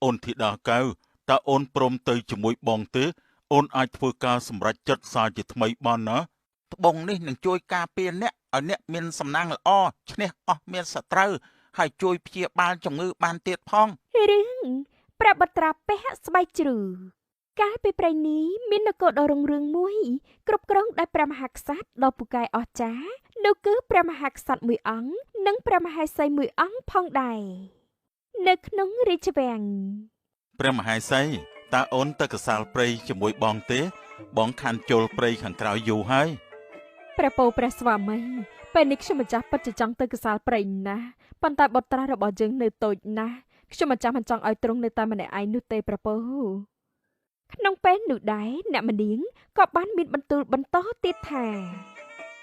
អូនធីតាកែវតើអូនព្រមទៅជាមួយបងទេអូនអាចធ្វើការសម្រេចចិត្តសារជាថ្មីបានណាត្បូងនេះនឹងជួយការពារអ្នកឲ្យអ្នកមានសំណាងល្អឈ្នះអស់មានសត្រូវហើយជួយព្យាបាលជំងឺបានទៀតផងរឿងព្រះបុត្រាពាក់ស្បែកជ្រូកាលពីព្រេងនេះមាននគរដ៏រុងរឿងមួយគ្រប់គ្រងដោយព្រះមហាក្សត្រដ៏ពូកែអស្ចារ្យនោះគឺព្រះមហាក្សត្រមួយអង្គនិងព្រះមហេសីមួយអង្គផងដែរនៅក្នុងរាជវាំងព្រះមហេសីតើអូនទៅកសាលព្រៃជាមួយបងទេបងខានចូលព្រៃខាងក្រៅយូរហើយព្រះពោព្រះស្វាមីពេលនេះខ្ញុំម្ចាស់ពិតជាចង់ទៅកសាលព្រៃណាស់ប៉ុន្តែបុត្រារបស់យើងនៅតូចណាស់ខ្ញុំម្ចាស់មិនចង់ឲ្យទ្រង់នៅតែម្នាក់ឯងនោះទេព្រះពោក្នុងពេលនោះដែរអ្នកម្នាងក៏បានមានបន្ទូលបន្តទៀតថា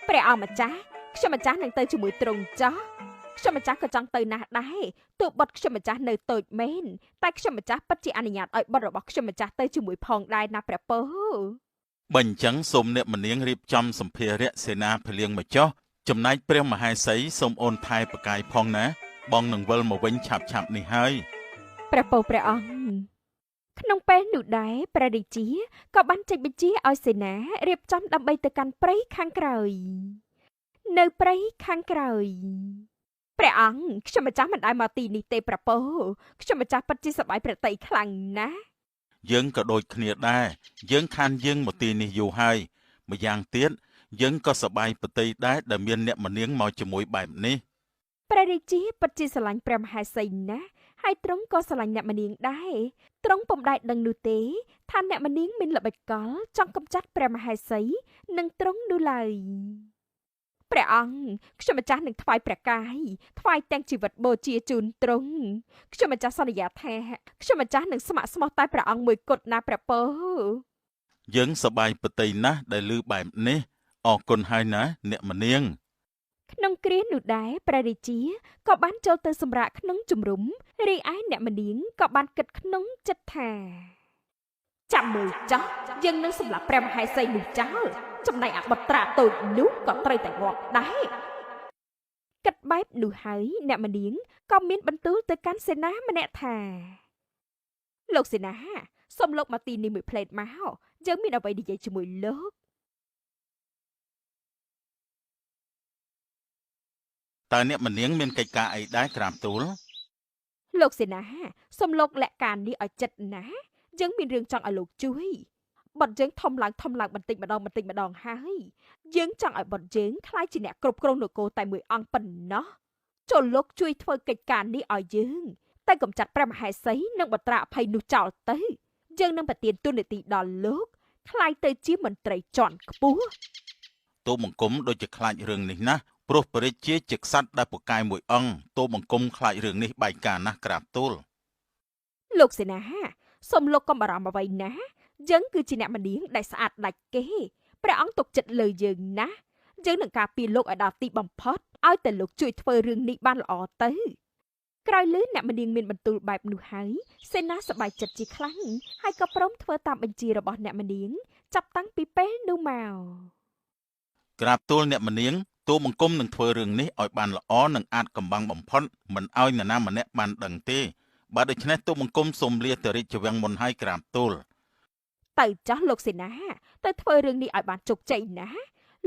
ព្រះអង្គម្ចាស់ខ្ញុំម្ចាស់នឹងទៅជាមួយទ្រង់ចោះខ្ញុំម្ចាស់ក៏ចង់ទៅណាស់ដែរទោះបុត្រខ្ញុំម្ចាស់នៅតូចមែនតែខ្ញុំម្ចាស់ពិតជាអនុញ្ញាតឲ្យបុត្ររបស់ខ្ញុំម្ចាស់ទៅជាមួយផងដែរណាព្រះពោបើអញ្ចឹងសូមអ្នកម្នាងរៀបចំសម្ភារៈសេនាភ្លៀងមកចុះចំណែកព្រះមហេសីសូមអូនថែប្រកាយផងណាបងនឹងវិលមកវិញឆាប់ឆាប់នេះហើយព្រះពោព្រះអង្គក្នុងពេលនោះដែរព្រះរាជាក៏បានចេញបញ្ជាឲ្យសេនារៀបចំដើម្បីទៅកាន់ព្រៃខាងក្រោយនៅព្រៃខាងក្រោយព្រះអង្គខ្ញុំម្ចាស់មិនដែលមកទីនេះទេព្រះពោខ្ញុំម្ចាស់ពិតជាសប្បាយព្រះទ័យខ្លាំងណាស់យើងក៏ដូចគ្នាដែរយើងខានយើងមកទីនេះយូរហើយម្យ៉ាងទៀតយើងក៏សប្បាយព្រះទ័យដែរដែលមានអ្នកម្នាងមកជាមួយបែបនេះព្រះរាជាពិតជាស្រឡាញ់ព្រះមហេសីណាស់ហើយទ្រង់ក៏ស្រឡាញ់អ្នកម្នាងដែរទ្រង់ពុំដែលដឹងនោះទេថាអ្នកម្នាងមានល្បិចកលចង់កម្ចាត់ព្រះមហេសីនិងទ្រង់នោះឡើយព្រះអង្គខ្ញុំម្ចាស់នឹងថ្វាយព្រះកាយថ្វាយទាំងជីវិតបូជាជូនទ្រង់ខ្ញុំម្ចាស់សន្យាថាខ្ញុំម្ចាស់នឹងស្ម័គ្រស្មោះតែព្រះអង្គមួយគត់ណាព្រះពោយើងសប្បាយព្រះទ័យណាស់ដែលឮបែបនេះអរគុណហើយណាអ្នកម្នាងក្នុងគ្រានោះដែរព្រះរាជាក៏បានចូលទៅសម្រាកក្នុងជំរំរីឯអ្នកម្នាងក៏បានគិតក្នុងចិត្តថាចាំមើលចោះយើងនឹងសម្លាប់ព្រះមហេសីនោះចោលចំណែកអបុត្រាតូចនោះក៏ត្រូវតែងាប់ដែរគិតបែបនោះហើយអ្នកម្នាងក៏មានបន្ទូលទៅកាន់សេនាម្នាក់ថាលោកសេនាសូមលោកមកទីនេះមួយផ្លេតមកយើងមានអ្វីនិយាយជាមួយលោកតើអ្នកម្នាងមានកិច្ចការអីដែរក្រាបទូលលោកសេនាសូមលោកលាក់ការនេះឲ្យចិត្តណាយើងមានរឿងចង់ឲ្យលោកជួយបុត្រយើងធំឡើងធំឡើងបន្តិចម្ដងបន្តិចម្ដងហើយយើងចង់ឲ្យបុត្រយើងក្លាយជាអ្នកគ្រប់គ្រងនគរតែមួយអង្គប៉ុណ្ណោះចូលលោកជួយធ្វើកិច្ចការនេះឲ្យយើងតែកំចាត់ព្រះមហេសីនិងបុត្រាអភ័យនោះចោលទៅយើងនឹងប្រទានតួនាទីដល់លោកក្លាយទៅជាមន្ត្រីជាន់ខ្ពស់ទូបង្គំដូចជាខ្លាចរឿងនេះណាស់ព្រោះព្រះរាជាជាក្សត្រដែលពូកែមួយអង្គទូបង្គំខ្លាចរឿងនេះបែកការណាស់ក្រាបទូលលោកសេនាសូមលោកកុំបារម្ភអ្វីណាយើងគឺជាអ្នកម្នាងដែលស្អាតដាច់គេព្រះអង្គទុកចិត្តលើយើងណាស់យើងនឹងការពារលោកឲ្យដល់ទីបំផុតឲ្យតែលោកជួយធ្វើរឿងនេះបានល្អទៅក្រោយលឺអ្នកម្នាងមានបន្ទូលបែបនោះហើយសេនាសប្បាយចិត្តជាខ្លាំងហើយក៏ព្រមធ្វើតាមបញ្ជារបស់អ្នកម្នាងចាប់តាំងពីពេលនោះមកក្រាបទូលអ្នកម្នាងទូបង្គំនឹងធ្វើរឿងនេះឲ្យបានល្អនិងអាចកំបាំងបំផុតមិនឲ្យនរណាម្នាក់បានដឹងទេបើដូច្នេះទូបង្គំសូមលាទៅរាជវាំងមុនហើយក្រាបទូលទៅចាស់លោកសេនាទៅធ្វើរឿងនេះឲ្យបានជោគជ័យណា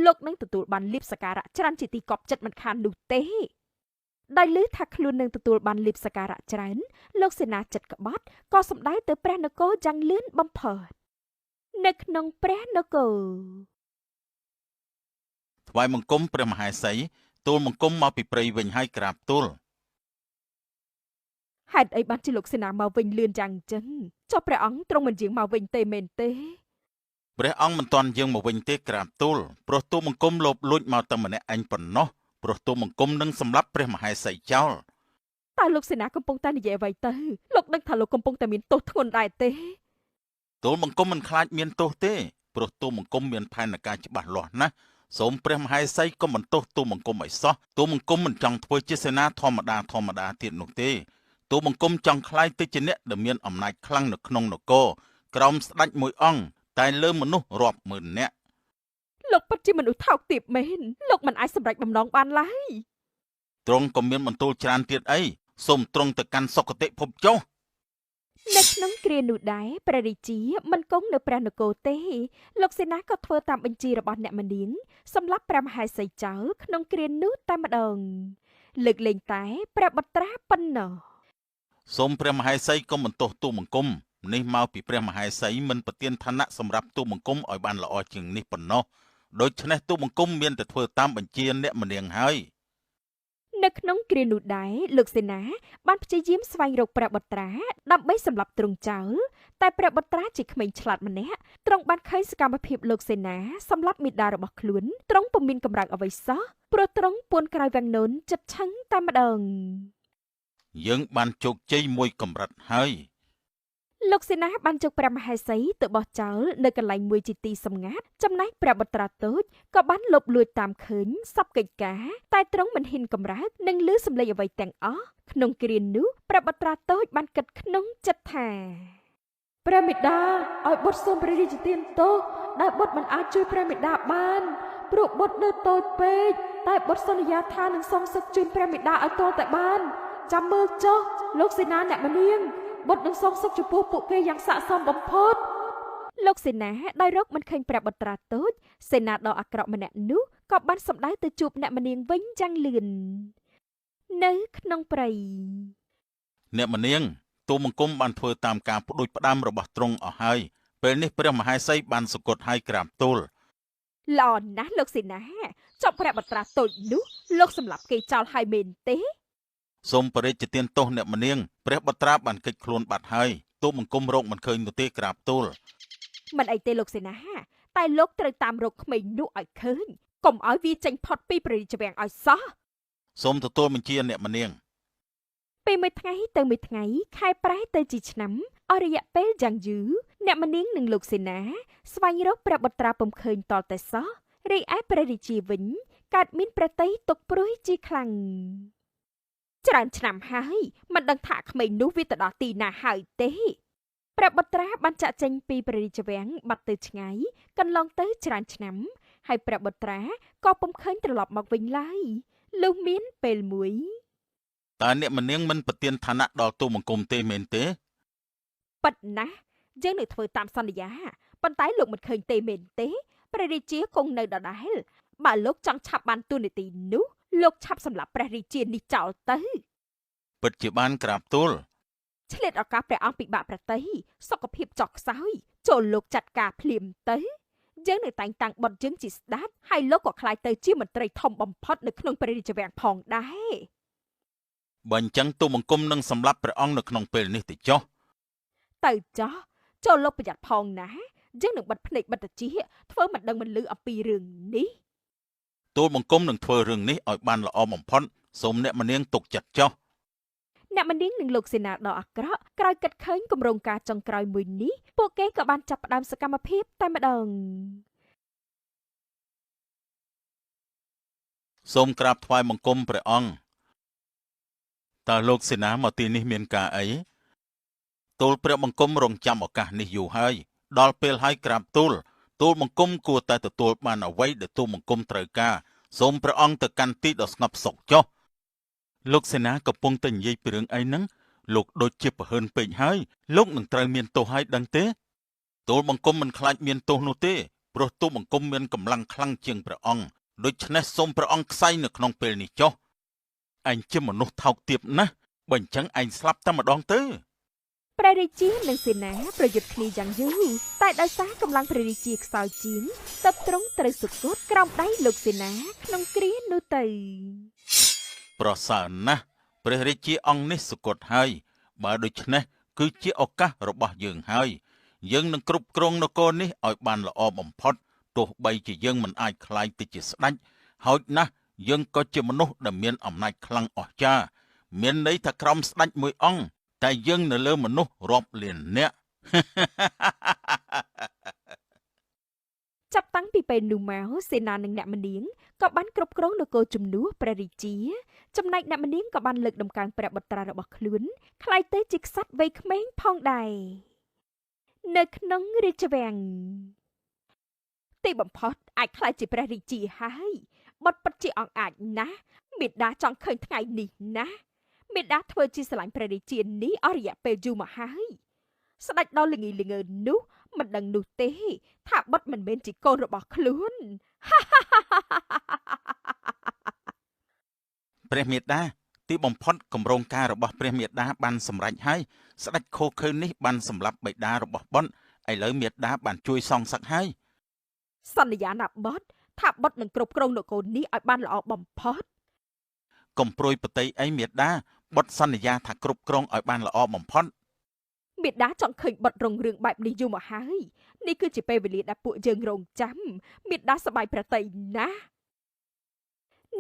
លោកនឹងទទួលបានលាភសក្ការៈច្រើនជាទីកប់ចិត្តមិនខាននោះទេដោយឮថាខ្លួននឹងទទួលបានលាភសក្ការៈច្រើនលោកសេនាចិត្តក្បត់ក៏សម្ដៅទៅព្រះនគរយ៉ាងលឿនបំផុតនៅក្នុងព្រះនគរថ្វាយបង្គំព្រះមហេសីទូលបង្គំមកពីព្រៃវិញហើយក្រាបទូលហេតុអីបានជាលោកសេនាមកវិញលឿនយ៉ាងចឹងចុះព្រះអង្គទ្រង់មិនយាងមកវិញទេមែនទេព្រះអង្គមិនទាន់យាងមកវិញទេក្រាបទូលព្រោះទូលបង្គំលោភលួចមកតែម្នាក់ឯងប៉ុណ្ណោះព្រោះទូលបង្គំនឹងសម្លាប់ព្រះមហេសីចោលតើលោកសេនាកំពុងតែនិយាយអ្វីទៅលោកដឹងថាលោកកំពុងតែមានទោសធ្ងន់ដែរទេទូលបង្គំមិនខ្លាចមានទោសទេព្រោះទូលបង្គំមានផែនការច្បាស់លាស់ណាស់សូមព្រះមហេសីកុំបន្ទោសទូលបង្គំឲ្យសោះទូលបង្គំមិនចង់ធ្វើជាសេនាធម្មតាធម្មតាទៀតនោះទេទូលបង្គំចង់ក្លាយទៅជាអ្នកដែលមានអំណាចខ្លាំងនៅក្នុងនគរក្រោមស្ដេចមួយអង្គតែលើមនុស្សរាប់ម៉ឺននាក់លោកពិតជាមនុស្សថោកទាបមែនលោកមិនអាចសម្រេចបំណងបានឡើយទ្រង់ក៏មានបន្ទូលច្រើនទៀតអីសូមទ្រង់ទៅកាន់សុគតិភពចុះ នៅក្នុងគ្រានោះដែរព្រះរាជាមិនគង់នៅព្រះនគរទេលោកសេនាក៏ធ្វើតាមបញ្ជារបស់អ្នកម្នាងសម្លាប់ព្រះមហេសីចោលក្នុងគ្រានោះតែម្ដងលើកលែងតែព្រះបុត្រាប៉ុណ្ណោះសូមព្រះមហេសីកុំបន្ទោសទូបង្គំនេះមកពីព្រះមហេសីមិនប្រទានឋានៈសម្រាប់ទូបង្គំឲ្យបានល្អជាងនេះប៉ុណ្ណោះដូច្នេះទូបង្គំមានតែធ្វើតាមបញ្ជាអ្នកម្នាងហើយនៅក្នុងគ្រានោះដែរលោកសេនាបានព្យាយាមស្វែងរកព្រះបុត្រាដើម្បីសម្លាប់ទ្រង់ចោលតែព្រះបុត្រាជាក្មេងឆ្លាតម្នាក់ទ្រង់បានឃើញសកម្មភាពលោកសេនាសម្លាប់មាតារបស់ខ្លួនទ្រង់ពុំមានកម្រើកអ្វីសោះព្រោះទ្រង់ពួនក្រោយវាំងនូនចិត្តឆឹងតែម្ដងយើងបានជោគជ័យមួយកម្រិតហើយលោកសេនាបានយកព្រះមហេសីទៅបោះចោលនៅកន្លែងមួយជាទីសម្ងាត់ចំណែកព្រះបុត្រាតូចក៏បានលបលួចតាមឃើញសពកិច្ចការតែទ្រង់មិនហ៊ានកម្រើកនិងឮសំឡេងអ្វីទាំងអស់ក្នុងគ្រានោះព្រះបុត្រាតូចបានគិតក្នុងចិត្តថាព្រះមេដាឲ្យបុត្រសូមព្រះរាជទានទោសដែលបុត្រមិនអាចជួយព្រះមេដាបានព្រោះបុត្រនៅតូចពេកតែបុត្រសន្យាថានឹងសងសឹកជូនព្រះមេដាឲ្យទាល់តែបានចាំមើលចុះលោកសេនាអ្នកម្នាងបុត្រនឹងសងសឹកចំពោះពួកគេយ៉ាងស័ក្តិសមបំផុតលោកសេនាដោយរកមិនឃើញព្រះបុត្រាតូចសេនាដ៏អាក្រក់ម្នាក់នោះក៏បានសម្ដៅទៅជួបអ្នកម្នាងវិញយ៉ាងលឿននៅក្នុងព្រៃអ្នកម្នាងទូបង្គំបានធ្វើតាមការផ្ដួចផ្ដើមរបស់ទ្រង់អស់ហើយពេលនេះព្រះមហេសីបានសុគតឲ្យក្រាបទូលល្អណាស់លោកសេនាចប់ព្រះបុត្រាតូចនោះលោកសម្លាប់គេចោលហើយមែនទេសូមព្រះរាជទានទោសអ្នកម្នាងព្រះបុត្រាបានគេចខ្លួនបាត់ហើយទូបង្គំរកមិនឃើញនោះទេក្រាបទូលមិនអីទេលោកសេនាតែលោកត្រូវតាមរកក្មេងនោះឲ្យឃើញកុំឲ្យវាចេញផុតពីព្រះរាជវាំងឲ្យសោះសូមទទួលបញ្ជាអ្នកម្នាងពីមួយថ្ងៃទៅមួយថ្ងៃខែប្រែទៅជាឆ្នាំអស់រយៈពេលយ៉ាងយូរអ្នកម្នាងនិងលោកសេនាស្វែងរកព្រះបុត្រាពុំឃើញតតែសោះរីឯព្រះរាជាវិញកើតមានព្រះទ័យទុកព្រួយជាខ្លាំងច្រើនឆ្នាំហើយមិនដឹងថាក្មេងនោះវាទៅដល់ទីណាហើយទេព្រះបុត្រាបានចាក់ចេញពីព្រះរាជវាំងបាត់ទៅឆ្ងាយកន្លងទៅច្រើនឆ្នាំហើយព្រះបុត្រាក៏ពុំឃើញត្រឡប់មកវិញឡើយលុះមានពេលមួយតើអ្នកម្នាងមិនប្រទានឋានៈដល់ទូបង្គំទេមែនទេពិតណាស់យើងនឹងធ្វើតាមសន្យាប៉ុន្តែលោកមិនឃើញទេមែនទេព្រះរាជាគង់នៅដដែលបើលោកចង់ឆាប់បានតួនាទីនោះលោកឆាប់សម្លាប់ព្រះរាជានេះចោលទៅពិតជាបានក្រាបទូលឆ្លៀតឱកាសព្រះអង្គពិបាកប្រតិសុខភាពចុះខ្សោយចូលលោកចាត់ការភ្លាមទៅយើងនឹងតែងតាំងបុត្រយើងជាស្ដេចហើយលោកក៏ក្លាយទៅជាមន្ត្រីធំបំផុតនៅក្នុងព្រះរាជវាំងផងដែរបើអញ្ចឹងទូបង្គំនឹងសម្លាប់ព្រះអង្គនៅក្នុងពេលនេះទៅចុះទៅចុះចូលលោកប្រយ័ត្នផងណាយើងនឹងបិទភ្នែកបិទត្រចៀកធ្វើមិនដឹងមិនឮអំពីរឿងនេះទូលបង្គំនឹងធ្វើរឿងនេះឲ្យបានល្អបំផុតសូមអ្នកម្នាងទុកចិត្តចុះអ្នកម្នាងនិងលោកសេនាដ៏អាក្រក់ក្រោយគិតឃើញគម្រោងការចុងក្រោយមួយនេះពួកគេក៏បានចាប់ផ្ដើមសកម្មភាពតែម្ដងសូមក្រាបថ្វាយបង្គំព្រះអង្គតើលោកសេនាមកទីនេះមានការអីទូលព្រះបង្គំរងចាំឱកាសនេះយូរហើយដល់ពេលហើយក្រាបទូលទូលបង្គំគួរតែទទួលបានអ្វីដែលទូលបង្គំត្រូវការសូមព្រះអង្គទៅកាន់ទីដ៏ស្ងប់សុខចុះលោកសេនាកំពុងតែនិយាយពីរឿងអីហ្នឹងលោកដូចជាប្រហើនពេកហើយលោកនឹងត្រូវមានទោសហើយដឹងទេទូលបង្គំមិនខ្លាចមានទោសនោះទេព្រោះទូលបង្គំមានកម្លាំងខ្លាំងជាងព្រះអង្គដូច្នេះសូមព្រះអង្គខ្សែនៅក្នុងពេលនេះចុះឯងជាមនុស្សថោកទាបណាស់បើអញ្ចឹងឯងស្លាប់តែម្ដងទៅព្រះរាជានិងសេនាប្រយុទ្ធគ្នាយ៉ាងយូរតែដោយសារកម្លាំងព្រះរាជាខ្សោយជាងទើបទ្រង់ត្រូវសុគតក្រោមដៃលោកសេនាក្នុងគ្រានោះទៅប្រសើរណាស់ព្រះរាជាអង្គនេះសុគតហើយបើដូច្នេះគឺជាឱកាសរបស់យើងហើយយើងនឹងគ្រប់គ្រងនគរនេះឲ្យបានល្អបំផុតទោះបីជាយើងមិនអាចក្លាយទៅជាស្ដេចហើយណាស់យើងក៏ជាមនុស្សដែលមានអំណាចខ្លាំងអស្ចារ្យមានន័យថាក្រោមស្ដេចមួយអង្គតែយើងនៅលើមនុស្សរាប់លាននាក់ចាប់តាំងពីពេលនោះមកសេនានិងអ្នកម្នាងក៏បានគ្រប់គ្រងនគរជំនួសព្រះរាជាចំណែកអ្នកម្នាងក៏បានលើកដំកើងព្រះបុត្រារបស់ខ្លួនក្លាយទៅជាក្សត្រវ័យក្មេងផងដែរនៅក្នុងរាជវាំងទីបំផុតអាចក្លាយជាព្រះរាជាហើយបុត្រពិតជាអង្អាចណាស់មេដាចង់ឃើញថ្ងៃនេះណាស់មេដាធ្វើជាស្រឡាញ់ព្រះរាជានេះអស់រយៈពេលយូរមកហើយ ស្ដេចដ៏ល្ងីល្ងើនោះមិនដឹងនោះទេថាបុត្រមិនមែនជាកូនរបស់ខ្លួន ព្រះមេដាទីបំផុតគម្រោងការរបស់ព្រះមេដាបានសម្រេចហើយស្ដេចខូខើនេះបានសម្លាប់បិតារបស់បុត្រឥឡូវមេដាបានជួយសងសឹកហើយសន្យាណាបុត្រថាបុត្រនឹងគ្រប់គ្រងនគរនេះឲ្យបានល្អបំផុតកុំព្រួយបតីអីមេដាបុត្រសន្យាថាគ្រប់គ្រងឲ្យបានល្អបំផុតមេដាចង់ឃើញបុត្ររុងរឿងបែបនេះយូរមកហើយនេះគឺជាពេលវេលាដែលពួកយើងរងចាំមេដាសប្បាយប្រតិណាស់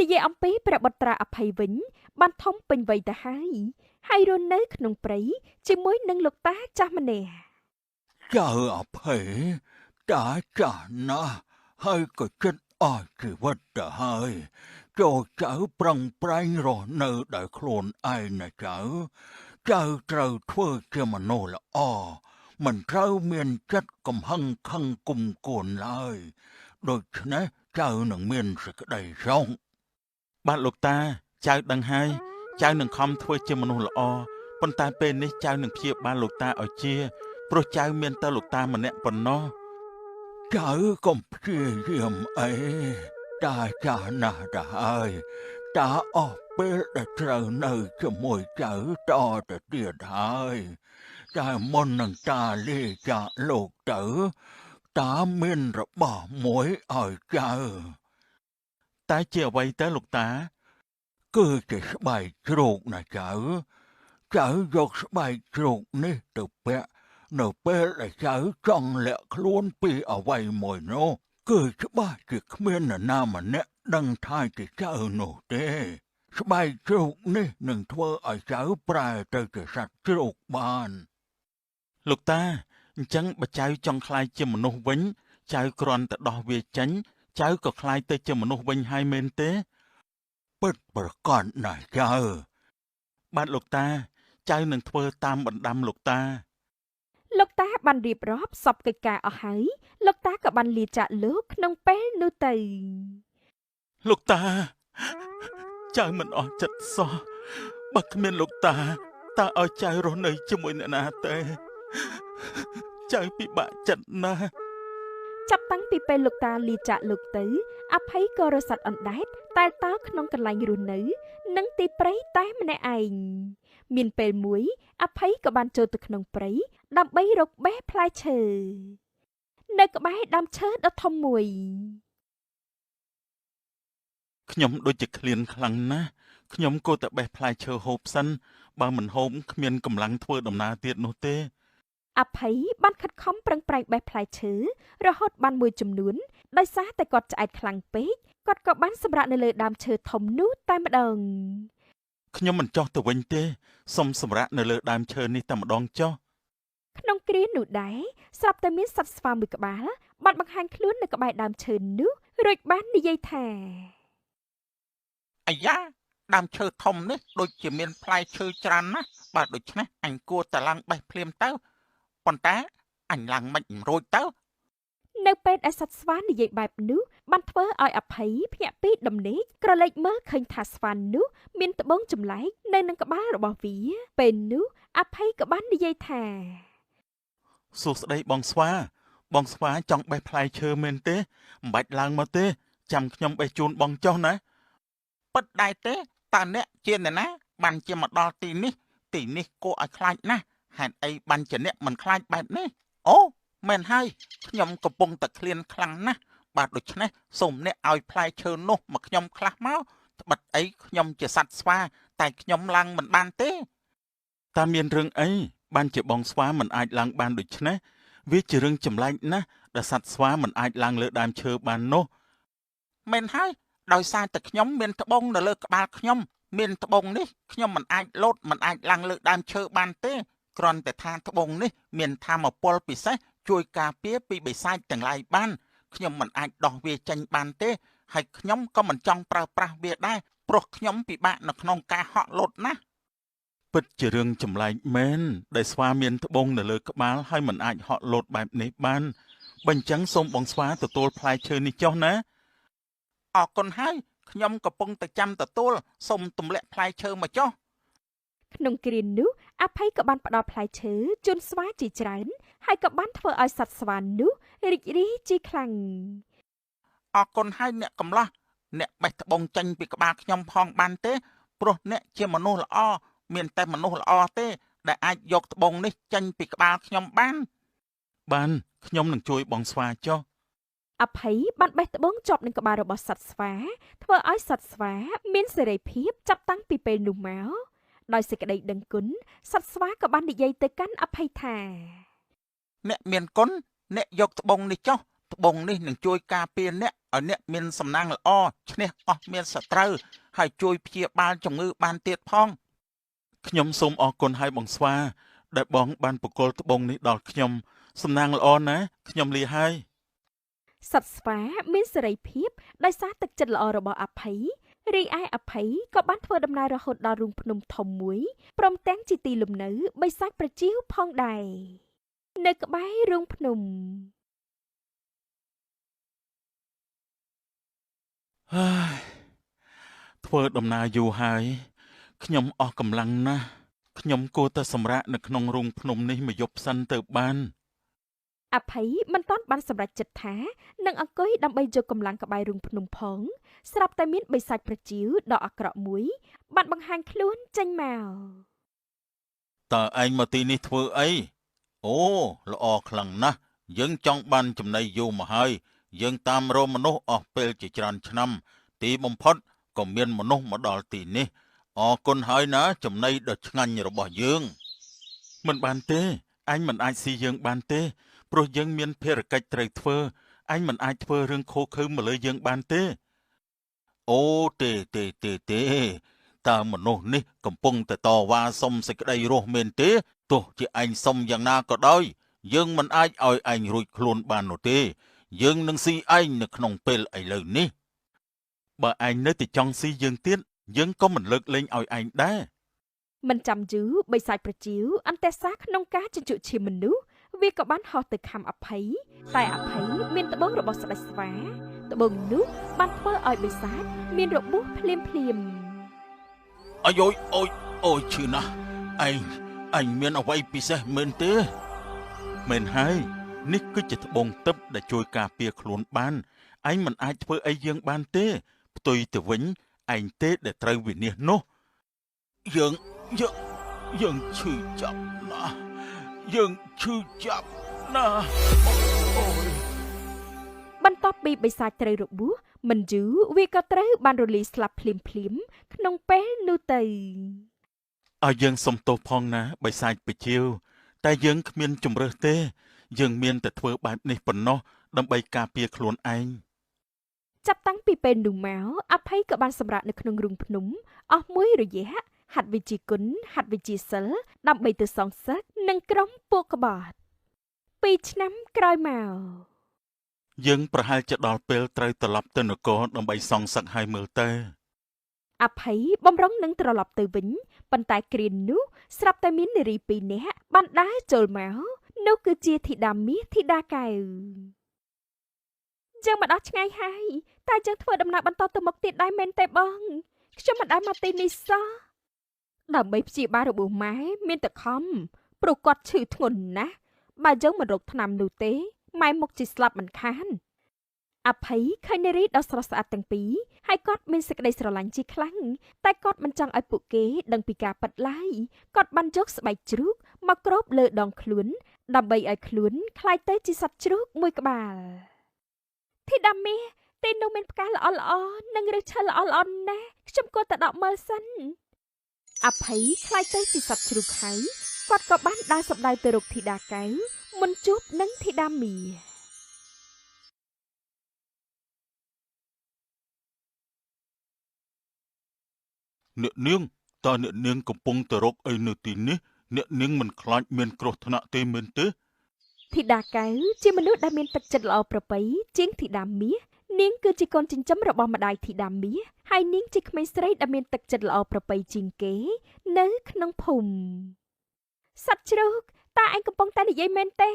និយាយអំពីព្រះបុត្រាអភ័យវិញបានធំពេញវ័យទៅហើយហើយរស់នៅក្នុងព្រៃជាមួយនឹងលោកតាចាស់ម្នាក់ចៅអភ័យតាចាស់ណាស់ហើយក៏ចិត្តអស់ជីវិតទៅហើយចូលចៅប្រឹងប្រែងរស់នៅដោយខ្លួនឯងណាចៅចៅត្រូវធ្វើជាមនុស្សល្អមិនត្រូវមានចិត្តកំហឹងខឹងគុំគួនឡើយដូច្នេះចៅនឹងមានសេចក្តីសុខបាទលោកតាចៅដឹងហើយចៅនឹងខំធ្វើជាមនុស្សល្អប៉ុន្តែពេលនេះចៅនឹងព្យាបាលលោកតាឲ្យជាព្រោះចៅមានតែលោកតាម្នាក់ប៉ុណ្ណោះចៅកុំព្យាយាមអីតាចាស់ណាស់ទៅហើយតាអស់ពេលដែលត្រូវនៅជាមួយចៅតទៅទៀតហើយតែមុននឹងតាលាចាកលោកទៅតាមានរបស់មួយឲ្យចៅតែជាអ្វីទៅលោកតាគឺជាស្បែកជ្រូកណាចៅចៅយកស្បែកជ្រូកនេះទៅពាក់នៅពេលដែលចៅចង់លាក់ខ្លួនពីអ្វីមួយនោះគឺច្បាស់ជាគ្មាននរណាម្នាក់ដឹងថាជាចៅនោះទេស្បែកជ្រូកនេះនឹងធ្វើឲ្យចៅប្រែទៅជាសត្វជ្រូកបានលោកតាអញ្ចឹងបើចៅចង់ក្លាយជាមនុស្សវិញចៅគ្រាន់តែដោះវាចេញចៅក៏ក្លាយទៅជាមនុស្សវិញហើយមែនទេពិតប្រាកដណាស់ចៅបាទលោកតាចៅនឹងធ្វើតាមបណ្ដាំលោកតាលោកតាបានរៀបរាប់សពកិច្ចការអស់ហើយលោកតាក៏បានលាចាកលោកក្នុងពេលនោះទៅលោកតាចៅមិនអស់ចិត្តសោះបើគ្មានលោកតាតើឲ្យចៅរស់នៅជាមួយអ្នកណាទេចៅពិបាកចិត្តណាស់ចាប់តាំងពីពេលលោកតាលាចាកលោកទៅអភ័យក៏រស័ព្ទអណ្ដែតតែតើក្នុងកន្លែងរស់នៅនិងទីព្រៃតែម្នាក់ឯងមានពេលមួយអភ័យក៏បានចូលទៅក្នុងព្រៃដើម្បីរកបេះផ្លែឈើនៅក្បែរដើមឈើដ៏ធំមួយខ្ញុំដូចជាឃ្លានខ្លាំងណាស់ខ្ញុំគួរតែបេះផ្លែឈើហូបសិនបើមិនហូបគ្មានកម្លាំងធ្វើដំណើរទៀតនោះទេអភ័យបានខិតខំប្រឹងប្រែងបេះផ្លែឈើរហូតបានមួយចំនួនដោយសារតែគាត់ឆ្អែតខ្លាំងពេកគាត់ក៏បានសម្រាកនៅលើដើមឈើធំនោះតែម្ដងខ្ញុំមិនចោះទៅវិញទេសូមសម្រាកនៅលើដើមឈើនេះតែម្ដងចុះក្នុងគ្រានោះដែរស្រាប់តែមានសត្វស្វាមួយក្បាលបានបង្ហាញខ្លួននៅក្បែរដើមឈើនោះរួចបាននិយាយថាអាយ៉ាដើមឈើធំនេះដូចជាមានផ្លែឈើច្រើនណាស់បើដូច្នេះអញគួរតែឡើងបេះភ្លាមទៅប៉ុន្តែអញឡើងមិនរួចទៅនៅពេលដែលសត្វស្វានិយាយបែបនោះបានធ្វើឲ្យអភ័យភ្ញាក់ពីដំណេកក្រឡេកមើលឃើញថាស្វានោះមានត្បូងចម្លែកនៅនឹងក្បាលរបស់វាពេលនោះអភ័យក៏បាននិយាយថាសួស្តីបងស្វាបងស្វាចង់បេះផ្លែឈើមែនទេមិនបាច់ឡើងមកទេចាំខ្ញុំបេះជូនបងចុះណាពិតដែរទេតើអ្នកជាអ្នកណាបានជាមកដល់ទីនេះទីនេះគួរឲ្យខ្លាចណាស់ហេតុអីបានជាអ្នកមិនខ្លាចបែបនេះអូមែនហើយខ្ញុំកំពុងតែឃ្លានខ្លាំងណាស់បាទដូច្នេះសូមអ្នកឲ្យផ្លែឈើនោះមកខ្ញុំខ្លះមកត្បិតអីខ្ញុំជាសត្វស្វាតែខ្ញុំឡើងមិនបានទេតើមានរឿងអីបានជាបងស្វាមិនអាចឡើងបានដូច្នេះវាជារឿងចម្លែកណាស់ដែលសត្វស្វាមិនអាចឡើងលើដើមឈើបាននោះមែនហើយដោយសារតែខ្ញុំមានត្បូងនៅលើក្បាលខ្ញុំមានត្បូងនេះខ្ញុំមិនអាចលោតមិនអាចឡើងលើដើមឈើបានទេគ្រាន់តែថាត្បូងនេះមានធម៌ពលពិសេសជួយការពារពីបិសាចទាំងឡាយបានខ្ញុំមិនអាចដោះវាចេញបានទេហើយខ្ញុំក៏មិនចង់ប្រើប្រាស់វាដែរព្រោះខ្ញុំពិបាកនៅក្នុងការហក់លោតណាស់ពិតជារឿងចម្លែកមែនដែលស្វាមានត្បូងនៅលើក្បាលហើយមិនអាចហក់លោតបែបនេះបានបើអញ្ចឹងសូមបងស្វាទទួលផ្លែឈើនេះចុះណាអរគុណហើយខ្ញុំកំពុងតែចាំទទួលសូមទម្លាក់ផ្លែឈើមកចុះ ក្នុងគ្រានោះអភ័យក៏បានផ្ដល់ផ្លែឈើជូនស្វាជាច្រើនហើយក៏បានធ្វើឲ្យសត្វស្វានោះរីករាយជាខ្លាំងអរគុណហើយអ្នកកំឡោះអ្នកបេះត្បូងចេញពីក្បាលខ្ញុំផងបានទេព្រោះអ្នកជាមនុស្សល្អមានតែមនុស្សល្អទេដែលអាចយកត្បូងនេះចេញពីក្បាលខ្ញុំបានបានខ្ញុំនឹងជួយបងស្វាចុះអភ័យបានបេះត្បូងជាប់នឹងក្បាលរបស់សត្វស្វាធ្វើឲ្យសត្វស្វាមានសេរីភាពចាប់តាំងពីពេលនោះមកដោយសេចក្តីដឹងគុណសត្វស្វាក៏បាននិយាយទៅកាន់អភ័យថាអ្នកមានគុណអ្នកយកត្បូងនេះចុះត្បូងនេះនឹងជួយការពារអ្នកឲ្យអ្នកមានសំណាងល្អឈ្នះអស់មានសត្រូវហើយជួយព្យាបាលជំងឺបានទៀតផងខ្ញុំសូមអរគុណហើយបងស្វាដែលបងបានប្រគល់ត្បូងនេះដល់ខ្ញុំសំណាងល្អណាស់ខ្ញុំលាហើយសត្វស្វាមានសេរីភាពដោយសារទឹកចិត្តល្អរបស់អភ័យរីឯអភ័យក៏បានធ្វើដំណើររហូតដល់រូងភ្នំធំមួយព្រមទាំងជាទីលំនៅបិសាចប្រជីវផងដែរនៅក្បែររូងភ្នំហើយធ្វើដំណើរយូរហើយខ្ញុំអស់កម្លាំងណាស់ខ្ញុំគួរតែសម្រាកនៅក្នុងរូងភ្នំនេះមួយយប់សិនទៅបានអភ័យមិនទាន់បានសម្រេចចិត្តថានឹងអង្គុយដើម្បីយកកម្លាំងក្បែររូងភ្នំផងស្រាប់តែមានបិសាចប្រជីវដ៏អាក្រក់មួយបានបង្ហាញខ្លួនចេញមកតើឯងមកទីនេះធ្វើអីអូល្អខ្លាំងណាស់យើងចង់បានចំណីយូរមកហើយយើងតាមរកមនុស្សអស់ពេលជាច្រើនឆ្នាំទីបំផុតក៏មានមនុស្សមកដល់ទីនេះអរគុណហើយណាចំណីដ៏ឆ្ងាញ់របស់យើងមិនបានទេអញមិនអាចស៊ីយើងបានទេព្រោះយើងមានភារកិច្ចត្រូវធ្វើអញមិនអាចធ្វើរឿងខុសខើមកលើយើងបានទេអូទេទេទេទេតើមនុស្សនេះកំពុងតែតវ៉ាសុំសេចក្តីរស់មែនទេទោះជាឯងសុំយ៉ាងណាក៏ដោយយើងមិនអាចឲ្យឯងរួចខ្លួនបាននោះទេយើងនឹងស៊ីឯងនៅក្នុងពេលឥឡូវនេះបើឯងនៅតែចង់ស៊ីយើងទៀតយើងក៏មិនលើកលែងឲ្យឯងដែរមិនចាំយូរបិសាចប្រជីវអន្តេសាក្នុងការជញ្ជក់ឈាមមនុស្សវាក៏បានហោះទៅខំអភ័យតែអភ័យមានត្បូងរបស់ស្ដេចស្វាត្បូងនោះបានធ្វើឲ្យបិសាចមានរបួសភ្លាមភ្លាមអាយអូយអូយឈឺណាស់ឯងមានអ្វីពិសេសមែនទេមែនហើយនេះគឺជាត្បូងទឹកដែលជួយការពារខ្លួនបានឯងមិនអាចធ្វើអីយើងបានទេផ្ទុយទៅវិញឯងទេដែលត្រូវវិនិច្ឆ័យនោះយើងយើងឈឺចាប់ណាស់យើងឈឺចាប់ណាស់អូយបន្ទាប់ពីបិសាចត្រូវរបួសមិនយូរវាក៏ត្រូវបានរលាយស្លាប់ភ្លាមភ្លាមក្នុងពេលនោះទៅឲ្យយើងសុំទោសផងណាបិសាចប្រជីវតែយើងគ្មានជម្រើសទេយើងមានតែធ្វើបែបនេះប៉ុណ្ណោះដើម្បីការពារខ្លួនឯងចាប់តាំងពីពេលនោះមកអភ័យក៏បានសម្រាកនៅក្នុងរូងភ្នំអស់មួយរយៈហាត់វិជ្ជាគុណហាត់វិជ្ជាសិលដើម្បីទៅសងសឹកនិងក្រុមពួកក្បត់2ឆ្នាំក្រោយមកយើងប្រហែលជាដល់ពេលត្រូវត្រឡប់ទៅនគរដើម្បីសងសឹកឲ្យមើលទៅអភ័យបំរុងនឹងត្រឡប់ទៅវិញប៉ុន្តែគ្រានោះស្រាប់តែមាននារីពីរនាក់បានដើរចូលមកនោះគឺជាធីតាមាសធីតាកែវយើងមកដល់ឆ្ងាយហើយតែយើងធ្វើដំណើរបន្តទៅមុខទៀតដែរមែនទេបងខ្ញុំមិនដែលមកទីនេះសោះដើម្បីព្យាបាលរបួសម៉ែមានតែខំព្រោះគាត់ឈឺធ្ងន់ណាស់បើយើងមិនរកថ្នាំនោះទេម៉ែមុខជាស្លាប់មិនខានអភ័យឃើញនារីដ៏ស្រស់ស្អាតទាំងពីរហើយគាត់មានសេចក្តីស្រឡាញ់ជាខ្លាំងតែគាត់មិនចង់ឲ្យពួកគេដឹងពីការពិតឡើយគាត់បានយកស្បែកជ្រូកមកគ្របលើដងខ្លួនដើម្បីឲ្យខ្លួនក្លាយទៅជាសត្វជ្រូកមួយក្បាលធីតាមាសទីនោះមានផ្កាល្អល្អនិងឫសឈើល្អល្អណាស់ខ្ញុំគួរតែដកមើលសិនអភ័យក្លាយទៅជាសត្វជ្រូកហើយគាត់ក៏បានដើរសម្ដៅទៅរកធីតាកែវមុនជួបនឹងធីតាមាស អ្នកនាងតើអ្នកនាងកំពុងទៅរកអីនៅទីនេះអ្នកនាងមិនខ្លាចមានគ្រោះថ្នាក់ទេមែនទេធីតាកែវជាមនុស្សដែលមានទឹកចិត្តល្អប្រពៃជាងធីតាមាសនាងគឺជាកូនចិញ្ចឹមរបស់ម្ដាយធីតាមាសហើយនាងជាក្មេងស្រីដែលមានទឹកចិត្តល្អប្រពៃជាងគេនៅក្នុងភូមិសត្វជ្រូកតើឯងកំពុងតែនិយាយមែនទេ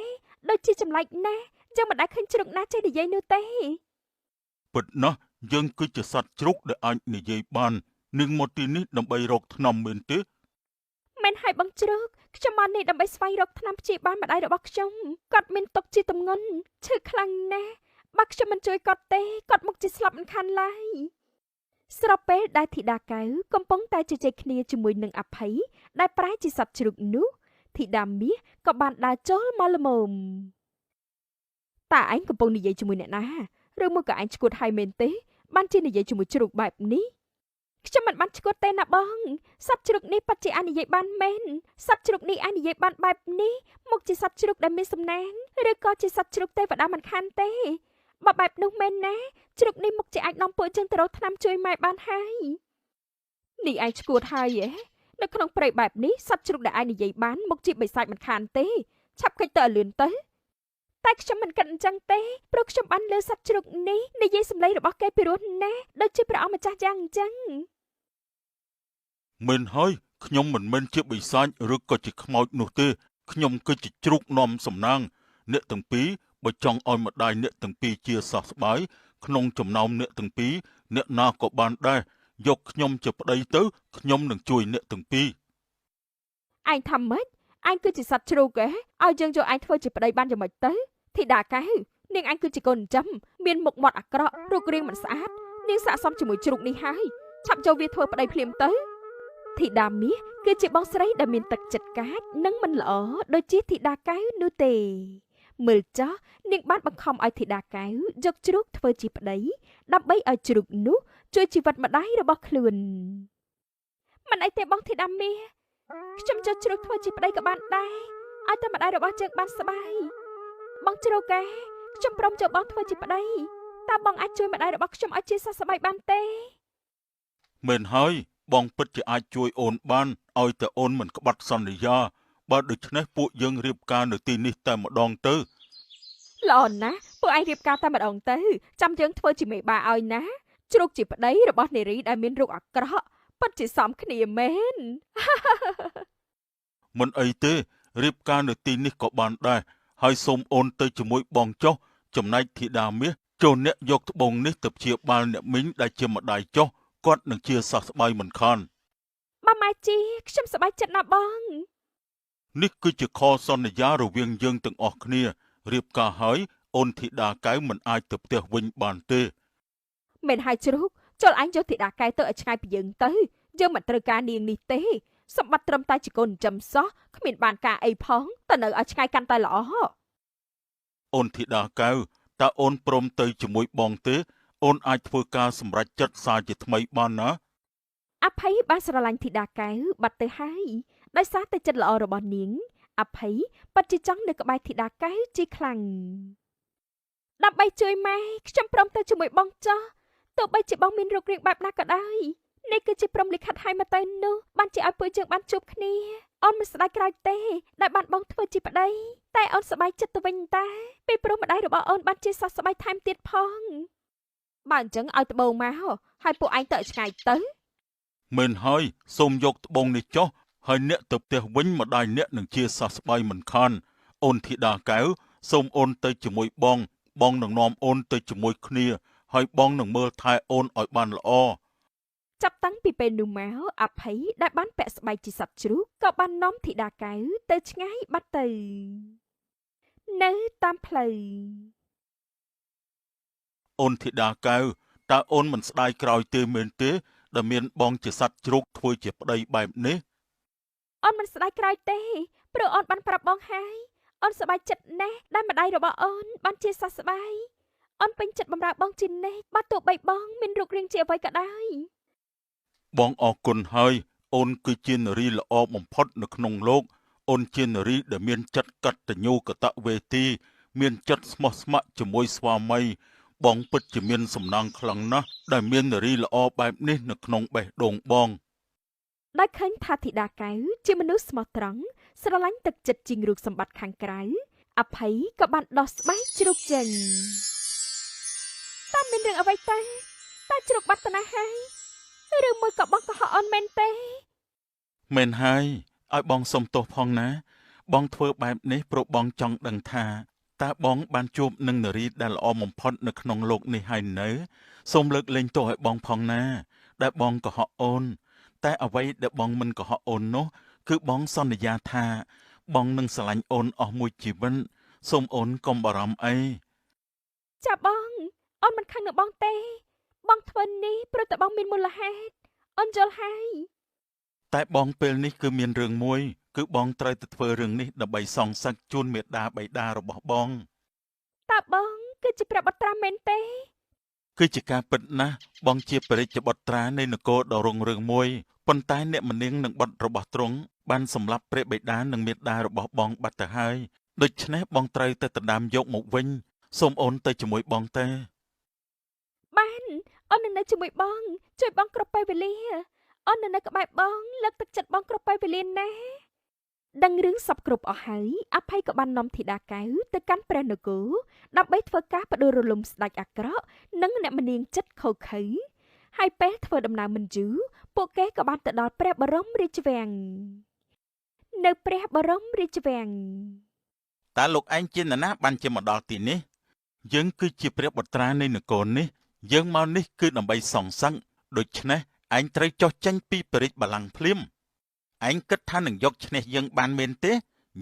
ដូចជាចម្លែកណាស់យើងមិនដែលឃើញជ្រូកណាចេះនិយាយនោះទេពិតណាស់យើងគឺជាសត្វជ្រូកដែលអាចនិយាយបាននាងមកទីនេះដើម្បីរកថ្នាំមែនទេ មែនហើយបងជ្រូកខ្ញុំមកនេះដើម្បីស្វែងរកថ្នាំព្យាបាលម្ដាយរបស់ខ្ញុំគាត់មានទុក្ខជាទម្ងន់ឈឺខ្លាំងណាស់បើខ្ញុំមិនជួយគាត់ទេគាត់មុខជាស្លាប់មិនខានឡើយស្របពេលដែលធីតាកែវកំពុងតែជជែកគ្នាជាមួយនឹងអភ័យដែលប្រែជាសត្វជ្រូកនោះធីតាមាសក៏បានដើរចូលមកល្មមតើឯងកំពុងនិយាយជាមួយអ្នកណាឬមួយក៏ឯងឈួតហើយមែនទេបានជានិយាយជាមួយជ្រូកបែបនេះខ្ញុំមិនបានឈួតទេណាបងសត្វជ្រូកនេះពិតជាអាចនិយាយបានមែនសត្វជ្រូកនេះអាចនិយាយបានបែបនេះមកជាសត្វជ្រូកដែលមានសំណាងឬក៏ជាសត្វជ្រូកទេវតាមិនខានទេបើបែបនោះមែនណាជ្រូកនេះមុខជាអាចនាំពួកយើងទៅរកថ្នាំជួយម៉ែបានហើយនេះឯងឈួតហើយហ៎នៅក្នុងព្រៃបែបនេះសត្វជ្រូកដែលអាចនិយាយបានមុខជាបិសាចមិនខានទេឆាប់គេចទៅឲ្យលឿនទៅតែខ្ញុំមិនគិតអញ្ចឹងទេព្រោះខ្ញុំបានលើសត្វជ្រូកនេះនិយាយសម្លេងរបស់គេពីរោះណាស់ដូចជាព្រះអង្គម្ចាស់យ៉ាងអញ្ចឹងមែនហើយខ្ញុំមិនមែនជាបិសាចឬក៏ជាខ្មោចនោះទេខ្ញុំគឺជាជ្រូកនាំសំណាងអ្នកទាំងពីរបើចង់ឲ្យម្ដាយអ្នកទាំងពីរជាសះស្បើយក្នុងចំណោមអ្នកទាំងពីរអ្នកណាក៏បានដែរយកខ្ញុំជាប្តីទៅខ្ញុំនឹងជួយអ្នកទាំងពីរឯងថាម៉េចឯងគឺជាសត្វជ្រូកហ៎ឲ្យយើងយកឯងធ្វើជាប្តីបានយ៉ាងម៉េចទៅធីតាកែវនាងឯងគឺជាកូនចិញ្ចឹមមានមុខមាត់អាក្រក់រូបរាងមិនស្អាតនាងស័ក្តិសមជាមួយជ្រូកនេះហើយឆាប់ចូលវាធ្វើប្តីភ្លាមទៅធីតាមាសគឺជាបងស្រីដែលមានទឹកចិត្តកាចនិងមិនល្អដូចជាធីតាកែវនោះទេមើលចោះនាងបានបង្ខំឲ្យធីតាកែវយកជ្រូកធ្វើជាប្តីដើម្បីឲ្យជ្រូកនោះជួយជីវិតម្ដាយរបស់ខ្លួនមិនអីទេបងធីតាមាសខ្ញុំយកជ្រូកធ្វើជាប្តីក៏បានដែរឲ្យតែម្ដាយរបស់យើងបានស្បាយបងជ្រូកឯងខ្ញុំព្រមយកបងធ្វើជាប្តីតើបងអាចជួយម្ដាយរបស់ខ្ញុំឲ្យជាសះស្បើយបានទេមែនហើយបងពិតជាអាចជួយអូនបានឲ្យតែអូនមិនក្បត់សន្យាបើដូច្នេះពួកយើងរៀបការនៅទីនេះតែម្ដងទៅល្អណាស់ពួកឯងរៀបការតែម្ដងទៅចាំយើងធ្វើជាមេបាឲ្យណាជ្រូកជាប្តីរបស់នារីដែលមានរូបអាក្រក់ពិតជាសមគ្នាមែនមិនអីទេរៀបការនៅទីនេះក៏បានដែរហើយសូមអូនទៅជាមួយបងចុះចំណែកធីតាមាសចូលអ្នកយកត្បូងនេះទៅព្យាបាលអ្នកមីងដែលជាម្ដាយចុះគាត់នឹងជាសះស្បើយមិនខានបើម៉ែជីខ្ញុំសប្បាយចិត្តណាស់បងនេះគឺជាខសន្យារវាងយើងទាំងអស់គ្នារៀបការហើយអូនធីតាកែវមិនអាចទៅផ្ទះវិញបានទេមែនហើយជ្រូកចូលឯងយកធីតាកែវទៅឲ្យឆ្ងាយពីយើងទៅយើងមិនត្រូវការនាងនេះទេសម្បត្តិត្រឹមតែជាកូនចិញ្ចឹមសោះគ្មានបានការអីផងតែនៅឲ្យឆ្ងាយកាន់តែល្អអូនធីតាកែវតើអូនព្រមទៅជាមួយបងទេអូនអាចធ្វើការសម្រេចចិត្តសារជាថ្មីបានណាអភ័យបានស្រឡាញ់ធីតាកែវបាត់ទៅហើយដោយសារតែចិត្តល្អរបស់នាងអភ័យពិតជាចង់នៅក្បែរធីតាកែវជាខ្លាំងដើម្បីជួយម៉ែខ្ញុំព្រមទៅជាមួយបងចោះទោះបីជាបងមានរូបរាងបែបណាក៏ដោយនេះគឺជាព្រមលិខិតឲ្យមកទៅនោះបានជាឲ្យពួកយើងបានជួបគ្នាអូនមិនស្ដាយក្រោយទេដែលបានបងធ្វើជាប្តីតែអូនសប្បាយចិត្តទៅវិញតាពីព្រោះម្ដាយរបស់អូនបានជាសះស្បើយថែមទៀតផងបើអញ្ចឹងឲ្យត្បូងមកហើយពួកឯងទៅឲ្យឆ្ងាយទៅមែនហើយសូមយកត្បូងនេះចុះហើយអ្នកទៅផ្ទះវិញម្ដាយអ្នកនឹងជាសះស្បើយមិនខានអូនធីតាកែវសូមអូនទៅជាមួយបងបងនឹងនាំអូនទៅជាមួយគ្នាហើយបងនឹងមើលថែអូនឲ្យបានល្អចាប់តាំងពីពេលនោះមកអភ័យដែលបានពាក់ស្បែកជាសត្វជ្រូកក៏បាននាំធីតាកែវទៅឆ្ងាយបាត់ទៅនៅតាមផ្លូវអូនធីតាកែវតើអូនមិនស្ដាយក្រោយទេមែនទេដែលមានបងជាសត្វជ្រូកធ្វើជាប្តីបែបនេះអូនមិនស្ដាយក្រោយទេព្រោះអូនបានប្រាប់បងហើយអូនសប្បាយចិត្តណាស់ដែលម្ដាយរបស់អូនបានជាសះស្បើយអូនពេញចិត្តបម្រើបងជានិច្ចបើទោះបីបងមានរូបរាងជាអ្វីក៏ដោយបងអរគុណហើយអូនគឺជានារីល្អបំផុតនៅក្នុងលោកអូនជានារីដែលមានចិត្តកតញ្ញូកតវេទីមានចិត្តស្មោះស្ម័គ្រជាមួយស្វាមីបងពិតជាមានសំណាងខ្លាំងណាស់ដែលមាននារីល្អបែបនេះនៅក្នុងបេះដូងបងដោយឃើញថាធីតាកែវជាមនុស្សស្មោះត្រង់ស្រឡាញ់ទឹកចិត្តជាងរូបសម្បត្តិខាងក្រៅអភ័យក៏បានដោះស្បែកជ្រូកចេញតើមានរឿងអ្វីទៅតើជ្រូកបាត់ទៅណាហើយឬមួយក៏បងកុហកអូនមែនទេមែនហើយឲ្យបងសុំទោសផងណាបងធ្វើបែបនេះព្រោះបងចង់ដឹងថាតើបងបានជួបនឹងនារីដែលល្អបំផុតនៅក្នុងលោកនេះហើយនៅសូមលើកលែងទោសឲ្យបងផងណាដែលបងកុហកអូនតែអ្វីដែលបងមិនកុហកអូននោះ គឺបងសន្យាថាបងនឹងស្រឡាញ់អូនអស់មួយជីវិតសូមអូនកុំបារម្ភអីចាបងអូនមិនខឹងនឹងបងទេបងធ្វើនេះព្រោះតែបងមានមូលហេតុអូនយល់ហើយតែបងពេលនេះគឺមានរឿងមួយគឺបងត្រូវទៅធ្វើរឿងនេះដើម្បីសងសឹកជូនមេដាបៃតារបស់បងតើបងគឺជាព្រះបុត្រាមែនទេគឺជាការពិតណាស់បងជាព្រះរាជបុត្រានៃនគរដ៏រុងរឿងមួយប៉ុន្តែអ្នកម្នាងនិងបុត្ររបស់ទ្រង់បានសម្លាប់ព្រះបិតានិងមេដារបស់បងបាត់ទៅហើយដូច្នេះបងត្រូវទៅដណ្ដើមយកមកវិញសូមអូនទៅជាមួយបងទេបានអូននឹងនៅជាមួយបងជួយបងគ្រប់ពេលវេលាអូននឹងនៅក្បែរបងលើកទឹកចិត្តបងគ្រប់ពេលវេលាណាដឹងរឿងសពគ្រប់អស់ហើយអភ័យក៏បាននាំធីតាកែវទៅកាន់ព្រះនគរដើម្បីធ្វើការបដិរលំស្ដេចអាក្រក់និងអ្នកម្នាងចិត្តខូខើហើយពេលធ្វើដំណើរមិនយូរពួកគេក៏បានទៅដល់ព្រះបរមរាជវាំងនៅព្រះបរមរាជវាំងតើលោកឯងជានរណាបានជាមកដល់ទីនេះយើងគឺជាព្រះបុត្រានៃនគរនេះយើងមកនេះគឺដើម្បីសងសឹកដូច្នេះឯងត្រូវចុះចេញពីព្រះរាជបល្ល័ង្កភ្លាមឯងគិតថានឹងយកឈ្នះយើងបានមែនទេ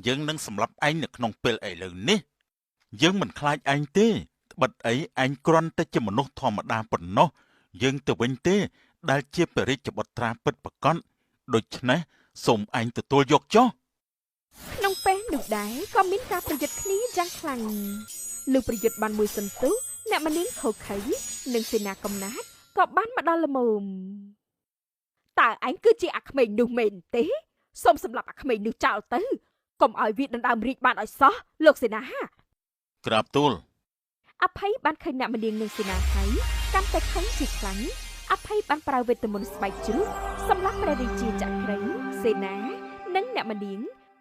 យើងនឹងសម្លាប់ឯងនៅក្នុងពេលឥឡូវនេះយើងមិនខ្លាចឯងទេត្បិតអីឯងគ្រាន់តែជាមនុស្សធម្មតាប៉ុណ្ណោះយើងទៅវិញទេដែលជាព្រះរាជបុត្រាពិតប្រាកដដូច្នេះសូមឯងទទួលយកចុះក្នុងពេលនោះដែរក៏មានការប្រយុទ្ធគ្នាយ៉ាងខ្លាំងលោកប្រយុទ្ធបានមួយសន្ទុះអ្នកម្នាងខូខើនិងសេនាកំណាចក៏បានមកដល់ល្មមតើឯងគឺជាអាក្មេងនោះមែនទេសូមសម្លាប់អាក្មេងនោះចោលទៅកុំឲ្យវាដណ្ដើមរាជបានឲ្យសោះលោកសេនាក្រាបទូលអភ័យបានឃើញអ្នកម្នាងនិងសេនាហើយកាន់តែខឹងជាខ្លាំងអភ័យបានប្រើវេទមន្តស្បែកជ្រូកសម្លាប់ព្រះរាជាចក្រីសេនានិងអ្នកម្នាង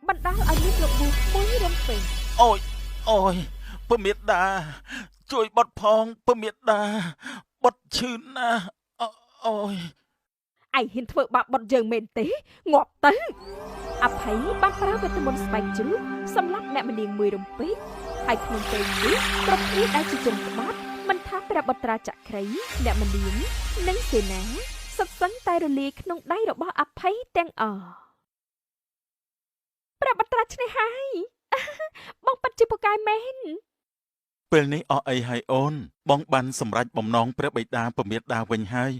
បណ្ដាលឲ្យមានរបួសមួយរំពេចអូយអូយពមេដាជួយបត់ផងពមេដាបត់ឈឺណាស់អូយឯងហ៊ានធ្វើបាបបុត្រយើងមែនទេងាប់ទៅអភ័យបានប្រើវេទមន្តស្បែកជ្រូកសម្លាប់អ្នកម្នាងមួយរំពេចហើយក្នុងពេលនេះគ្រប់គ្នាដែលជាជនក្បត់មិនថាព្រះបុត្រាចក្រីអ្នកម្នាងនិងសេនាសុទ្ធសឹងតែរលាយក្នុងដៃរបស់អភ័យទាំងអស់ព្រះបុត្រាឈ្នះហើយបងពិតជាពូកែមែនពេលនេះអស់អីហើយអូនបងបានសម្រេចបំណងព្រះបិតាពមេដាវិញហើយ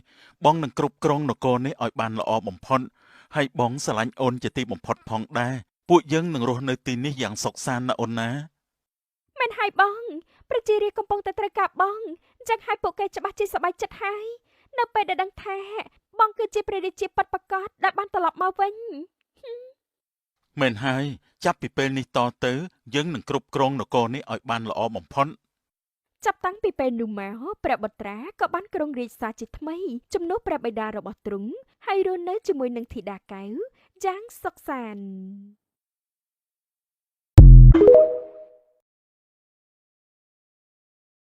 បងនឹងគ្រប់គ្រងនគរនេះឲ្យបានល្អបំផុតហើយបងស្រឡាញ់អូនជាទីបំផុតផងដែរពួកយើងនឹងរស់នៅទីនេះយ៉ាងសុខសាន្តណាអូនណាមែនហើយបងប្រជារាស្ត្រកំពុងតែត្រូវការបងអញ្ចឹងហើយពួកគេច្បាស់ជាសប្បាយចិត្តហើយនៅពេលដែលដឹងថាបងគឺជាព្រះរាជាពិតប្រាកដដែលបានត្រឡប់មកវិញមែនហើយចាប់ពីពេលនេះតទៅយើងនឹងគ្រប់គ្រងនគរនេះឲ្យបានល្អបំផុតចាប់តាំងពីពេលនោះមកព្រះបុត្រាក៏បានគ្រងរាជសារជាថ្មីជំនួសព្រះបិតារបស់ទ្រង់ហើយរស់នៅជាមួយនឹងធីតាកែវយ៉ាងសុខសាន្ត។